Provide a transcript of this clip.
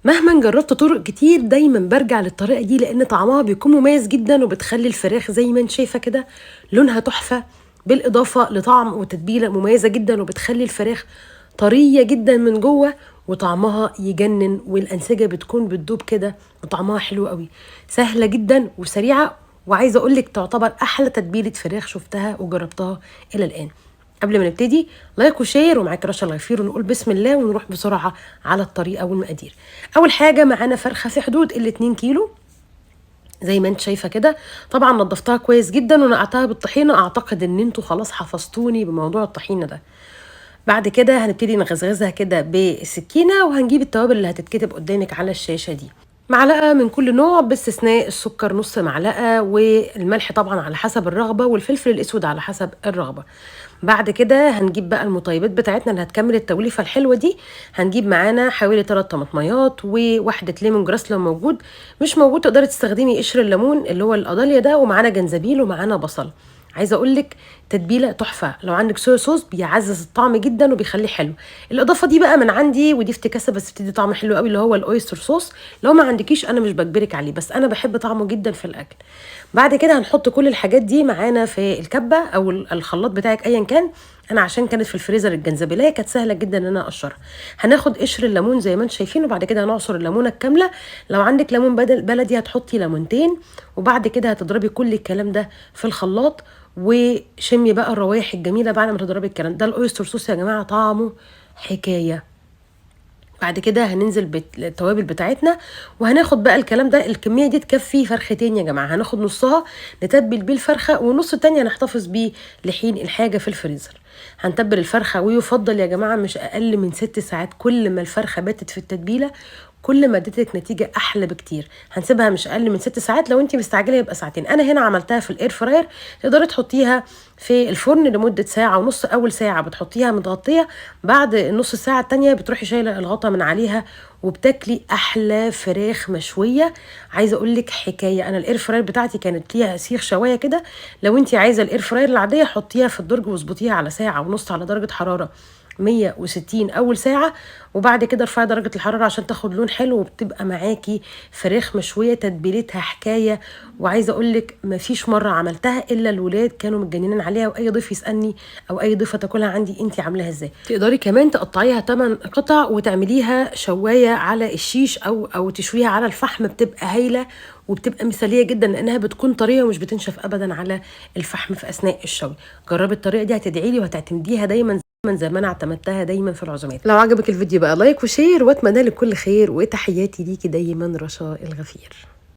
مهما جربت طرق كتير دايما برجع للطريقة دي لان طعمها بيكون مميز جدا، وبتخلي الفراخ زي ما انت شايفه كده لونها تحفة، بالاضافة لطعم وتتبيله مميزة جدا، وبتخلي الفراخ طرية جدا من جوه وطعمها يجنن، والانسجه بتكون بتدوب كده وطعمها حلو قوي. سهلة جدا وسريعة، وعايزه اقولك تعتبر احلى تتبيله فراخ شفتها وجربتها الى الان. قبل ما نبتدي like و share، ومعاك رشا الغفير، ونقول بسم الله ونروح بسرعة على الطريقة والمقادير. اول حاجة معانا فرخة في حدود ال 2 كيلو زي ما انت شايفه كده. طبعا نظفتها كويس جدا ونقعتها بالطحينه، اعتقد ان انتوا خلاص حفظتوني بموضوع الطحينه ده. بعد كده هنبتدي نغزغزها كده بالسكينة، وهنجيب التوابل اللي هتتكتب قدامك على الشاشة دي. معلقه من كل نوع باستثناء السكر نص معلقه، والملح طبعا على حسب الرغبة، والفلفل الاسود على حسب الرغبة. بعد كده هنجيب بقى المطيبات بتاعتنا اللي هتكمل التوليفه الحلوة دي. هنجيب معانا حوالي 3 طماطميات وواحدة lemon grass لو موجود، مش موجود تقدري تستخدمي قشر الليمون اللي هو القضاليا ده، ومعانا جنزبيل ومعانا بصل. عايزه اقول لك تتبيله تحفة، لو عندك soya sauce بيعزز الطعم جدا وبيخليه حلو. الاضافة دي بقى من عندي، ودي افتكاسه بس بتدي طعم حلو قوي، اللي هو ال oyster sauce. لو ما عندكيش انا مش بجبرك عليه، بس انا بحب طعمه جدا في الاكل. بعد كده هنحط كل الحاجات دي معانا في الكبه او الخلاط بتاعك ايا كان. انا عشان كانت في الفريزر الجنزبيليه كانت سهلة جدا ان انا اقشرها. هناخد قشر الليمون زي ما انتم شايفين، وبعد كده هنعصر الليمونه الكاملة. لو عندك ليمون بدل بلدي هتحطي ليمونتين، وبعد كده هتضربي كل الكلام ده في الخلاط، وشمي بقى الروايح الجميلة بعد ما تضربي الكلام ده. ال oyster sauce يا جماعة طعمه حكاية. بعد كده هننزل بالتوابل بتاعتنا، وهناخد بقى الكلام ده، الكمية دي تكفي فرختين يا جماعة. هناخد نصها نتبل بيه الفرخه، والنص التاني هنحتفظ بيه لحين الحاجة في الفريزر. هنتبل الفرخه، ويفضل يا جماعة مش اقل من 6 ساعات. كل ما الفرخه باتت في التتبيله كل ما اديتك نتيجة احلى بكتير. هنسيبها مش اقل من 6 ساعات، لو انت مستعجلة يبقى ساعتين. انا هنا عملتها في ال air fryer، تقدري تحطيها في الفرن لمدة ساعة ونص. اول ساعة بتحطيها متغطيه، بعد النص ساعة التانية بتروحي شايله الغطا من عليها، وبتاكلي احلى فراخ مشوية. عايزه اقول لك حكاية، انا ال air fryer بتاعتي كانت ليها سيخ شوايه كده. لو انت عايزه ال air fryer العادية حطيها في الدرج واظبطيها على ساعة ونص على درجه حرارة 160 اول ساعة، وبعد كده ارفعي درجه الحرارة عشان تاخد لون حلو، وبتبقى معاكي فراخ مشوية تتبيلتها حكاية. وعايزه اقولك مفيش مرة عملتها الا الولاد كانوا متجننين عليها، واي ضيف يسالني او اي ضيفه تاكلها عندي انت عاملاها ازاي. تقدري كمان تقطعيها 8 قطع وتعمليها شوايه على الشيش او تشويها على الفحم، بتبقى هايلة وبتبقى مثاليه جدا لانها بتكون طرية ومش بتنشف ابدا على الفحم في اثناء الشوي. جربي الطريقة دي هتدعي لي وهتعتمديها دايما زي ما انا اعتمدتها دايما في العزومات. لو عجبك الفيديو بقى like و share، واتمنى لك كل خير، وتحياتي ليكي دايما رشا الغفير.